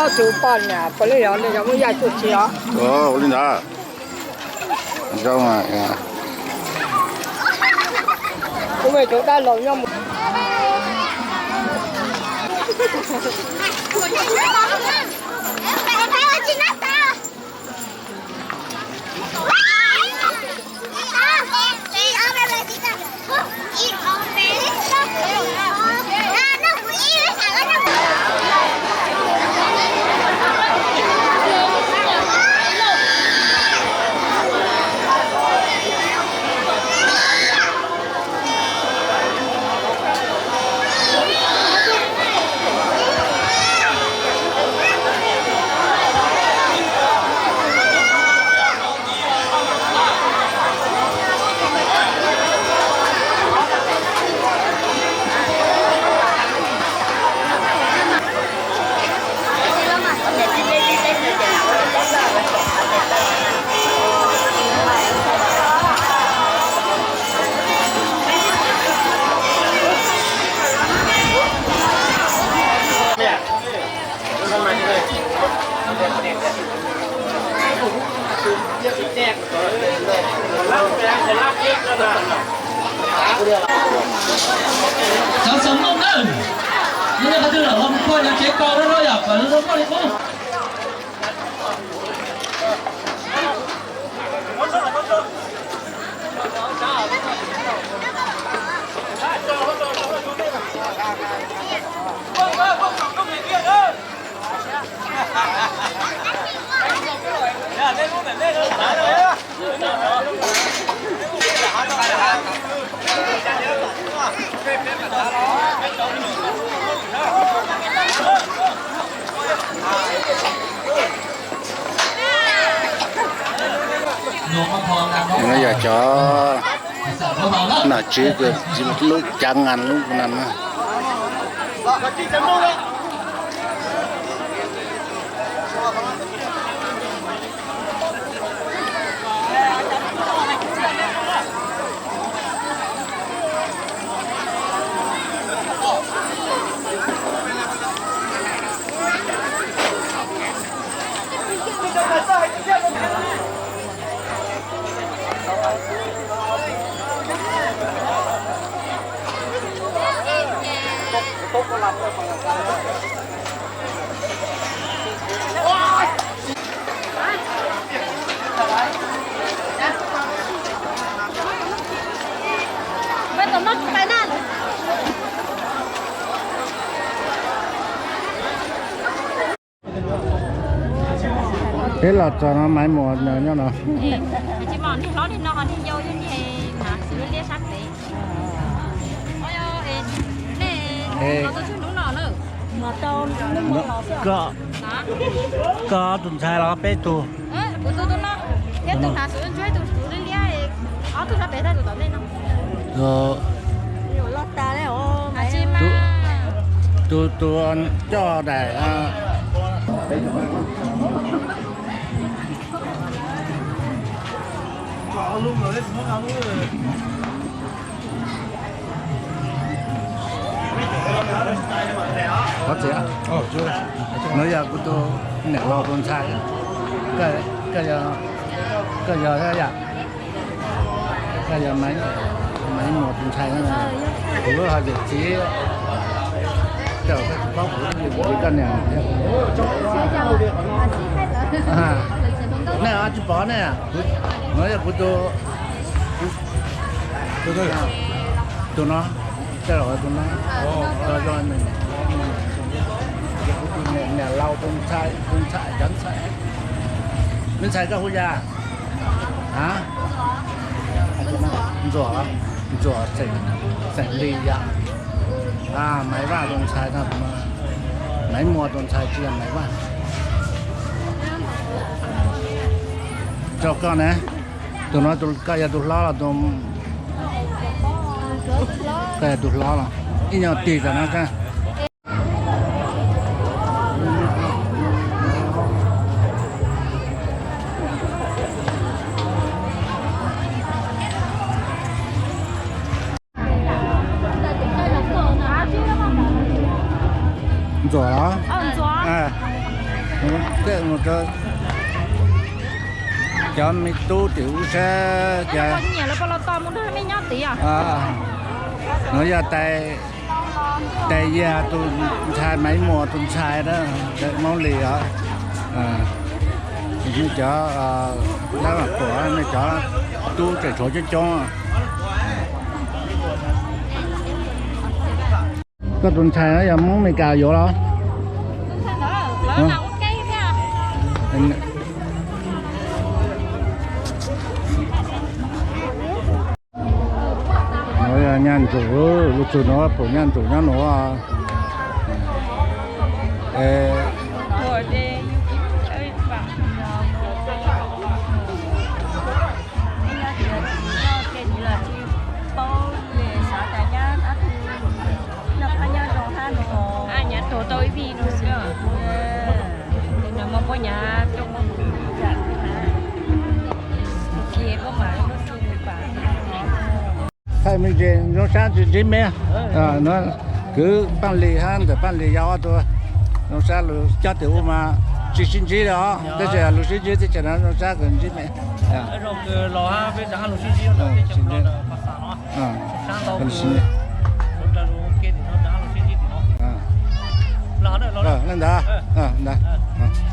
Ob tug poj niam puav leej yog nej yog muab yaj tuaj tsis os. Ua li ntawd. Zoo. Kuv me tus dab laug nyob mus. Cov xeem Hmoob nawb, nej qhov twg los mus poj yog tsev kaus lawm yom, kom lawv muaj li qub. No yog cov nom tswv lub cav ngas lub no. Peb los txog no Maiv Muas nyob no. Tsis mom niag hlob niag no ho niag yau yog niag hnav xwb liab sab pem. Nej los tau tsawg hnub no lawm? Koj, koj ob tug ntxhais los peb tug? Kuv tus tus no thiab tus hnav xwb ntsuab tus liab liab, ob tug sab pem tag tus tom ntej no. Tsis mas. Tus, tus coj daim, qhov txiv, no yog kuv tus niam laus tus ntxhais, koj yog, koj yog Maiv Muas tus ntxhais, kuv lub hais tias txiv, koj tsis paub kuv li koj niam. Nej tsis pom ne, no yog kuv tus, tus no, tus no, kuv tus niam laus tus ntxhais, tus ntxhais, cov ntxhais. Me ntxhais koj hu yam? A, Ntxuam, Ntxuam xeem Lis yom. Maiv Vaj tus ntxhais no, Maiv Muas tus ntxhais tsis yog Maiv Vaj. Tso koj ne, tus no koj yog tus hlob los tus, koj yog tus hlob los ib nyuag tig tam no koj. Ntxuam los? Cov me tub tim ub sab, no yog tais, tais Yias tus ntxhais, Maiv Muas tus ntxhais, tais Hmoob Lis os. Nej cov dab vam tuam, nej cov tub tseem tshuav coob coob. Koj tus ntxhais yog Hmoob Mes Kas yuav los? Nyaj ntsuag, lub txug no pom nyaj ntsuag nyob nuav. Thaij me ntsis zoo sab tsis ntsib me. Kwv Paaj Lis hab ntxawm Paaj Lis yog ob tug zoo sab, lug coj tim ub mas tsis sib ntsib li os, tab sis lug sib ntsib teb chaws no zoo sab kws ntsib me. Ntawd, ntawd.